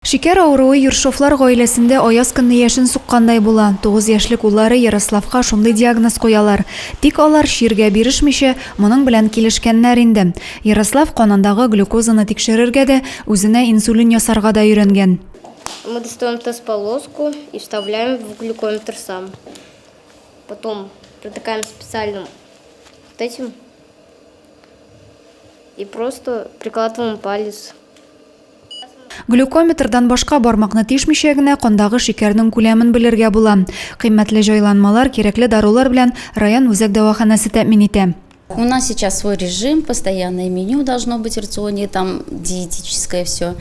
Шикәр авыруы Ершовлар гаиләсендә аяз көнне яшен суккандай була. Тугыз яшьлек уллары Ярославка шундый диагноз куялар. Тик алар, чиргә бирешмичә, моның белән килешкәннәр инде. Ярослав канындагы глюкозаны тикшерергә дә, үзенә инсулин ясарга да өйрәнгән. Мы достаем тест-полоску и вставляем в глюкометр сам. Потом протыкаем специальным вот этим и просто прикладываем палец. Глюкометрдан башка бармакны тишмичә генә кандагы шикәрнең күләмен белергә була. Кыйммәтле җайланмалар, кирәкле дарулар белән район үзәк дәваханәсе тәэмин итә. У нас сейчас свой режим, постоянное меню должно быть в рационе, там диетическое все.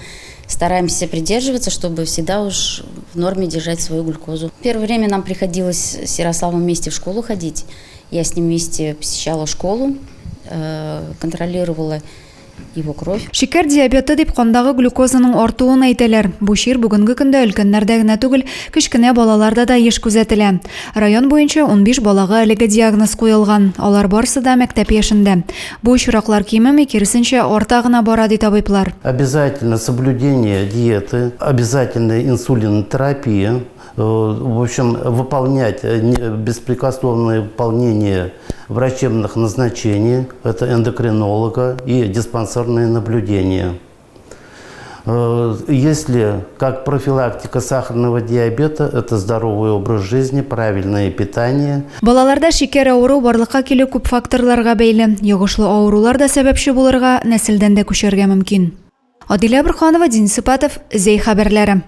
Стараемся придерживаться, чтобы всегда уж в норме держать свою глюкозу. Первое время нам приходилось с Ярославом вместе в школу ходить. Я с ним вместе посещала школу, э, контролировала его кровь. Шикәр диабеты дип кандагы глюкозаның артуын әйтәләр. Бу чир бүгенге көндә өлкәннәрдә генә түгел, кечкенә балаларда да еш күзәтелә. Район буенча 15 балага әлеге диагноз куелган. Алар барсы да мәктәп яшендә. Бу очраклар кимеми, киресенчә, арта гына бара, ди табиблар. Обязательно соблюдение диеты, обязательно инсулинотерапия, э, в общем, выполнять э, беспрекословное выполнение врачебных назначений, это эндокринолога и диспансерное наблюдение. Э, если как профилактика сахарного диабета, это здоровый образ жизни, правильное питание. Балаларда шикәр авыру барлыкка килү күп факторларга бәйле. Йогышлы авырулар да сәбәпче булырга, нәселдән дә күчәргә мөмкин. Адилә Борханова, Денис Ипатов, Зәй хәбәрләре.